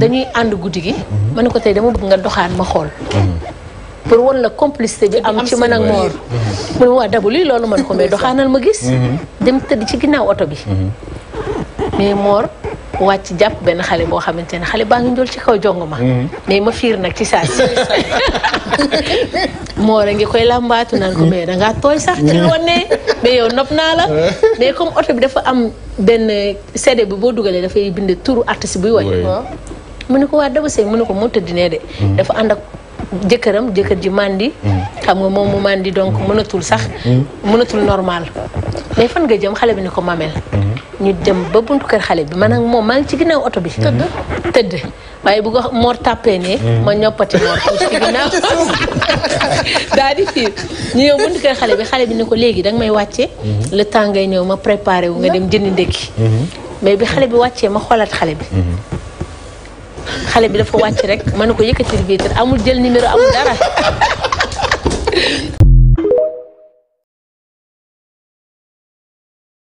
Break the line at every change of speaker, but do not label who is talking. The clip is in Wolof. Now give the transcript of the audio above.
dañuy ànd guddi gi. ma ne ko tey dama bëgg nga doxaan ma xool. pour won la complicité bi am ci man ak Mor. mu ne waa Dabu lii loolu man ko mais doxaanal ma gis. dem tëdd ci ginnaaw oto bi. mais Mor wàcc jàpp benn xale boo xamante ne xale baa ngi njool ci kaw jongo ma. mais ma fiir nag ci saa si. Mor a ngi koy làmbaatu naan ko mais dangaa tooy sax ci loon ne mais yow nopp naa la. mais comme oto bi dafa am benn CD bi boo dugalee dafay bind turu artiste buy woy. mu ne ko waa Daba Seye mu ne ko moo tëdd nee de. dafa ànd ak jëkkër ji mandi. xam nga moom mu mandi donc mënatul sax. mënatul normal. mais fan nga jëm xale bi ne ko mamel. ñu dem ba buntu kër xale bi man ak moom maa ngi ci ginnaaw oto bi. tëdd waaye bu ko Mor tàppee ne. ma ñoppati Mor ci ginnaaw. daal di fiir ñu ñëw buntu kër xale bi ne ko léegi danga may wàcce. le temps ngay ñëw ma préparé wu nga dem jëndi ndékki. mais bi xale bi wàccee ma xoolaat xale bi. xale bi dafa wàcc rek ma ne ko yëkkatil vitre amul jël numéro amul dara.